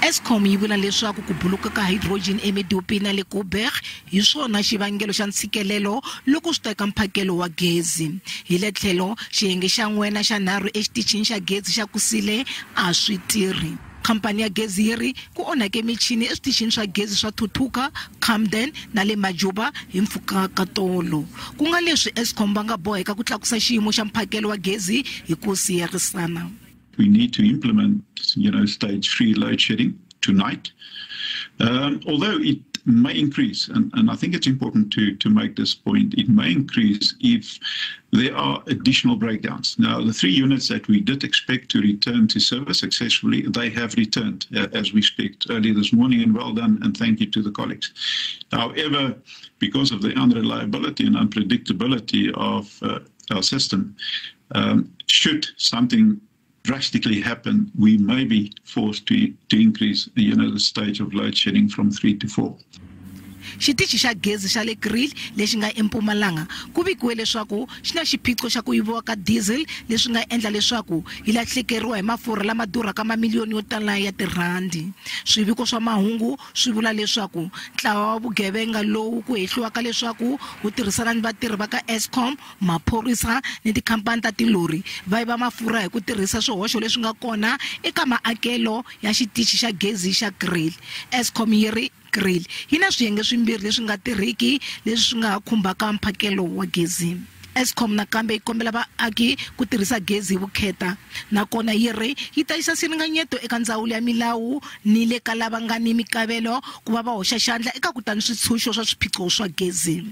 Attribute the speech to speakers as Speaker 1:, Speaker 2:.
Speaker 1: Eskom yi vula leswaku ku buluka ka hydrogen eMedupi na le Koeberg hi swona xivangelo xa ntshikelelo loko swi ta eka mphakelo wa gezi. Hi le tlhelo, xiyenge xa n'we na xa nharhu exitichini xa gezi xa Kusile a swi tirhi. Khampani ya gezi yi ri ku onhake michini eswitichini swa gezi swa Thuthuka, Camden na le Majuba hi mpfhuka ka tolo, ku nga leswi Eskom va nga boheka ku tlakusa xiyimo xa mphakelo wa gezi hi ku siyerisana.
Speaker 2: We need to implement, stage 3 load shedding tonight. Although it may increase, and I think it's important to make this point, it may increase if there are additional breakdowns. Now, the 3 units that we did expect to return to service successfully, they have returned as we speak earlier this morning, and well done, and thank you to the colleagues. However, because of the unreliability and unpredictability of our system, should something drastically happen, we may be forced to increase the stage of load shedding from 3 to 4.
Speaker 1: Xitichi xa gezi xa le Kriel lexi nga eMpumalanga ku vikiwe leswaku xi na xiphiqo xa ku yiviwa ka diesel leswi nga endla leswaku yi lahlekeriwa hi mafurha lama durhaka mamiliyoni yo tala ya tirhandi. Swiviko swa mahungu swi vula leswaku ntlawa wa vugevenga lowu ku hehliwaka leswaku wu tirhisana ni vatirhi va ka Eskom, maphorisa ni tikhampani ta tilori va yiva mafurha hi ku tirhisa swihoxo leswi nga kona eka maakelo ya xitichi xa gezi xa Kriel. Eskom yi ri Kriel yi na swiyenge swimbirhi leswi nga tirhiki leswi swi nga ha khumbaka mphakelo wa gezi. Eskom nakambe yi kombela vaaki ku tirhisa gezi hi vukheta, nakona yi ri yi ta yisa xiringanyeto eka ndzawulo ya milawu ni le ka lava nga ni mikavelo ku va va hoxa xandla eka ku ta ni switshunxo swa swiphiqo swa gezi.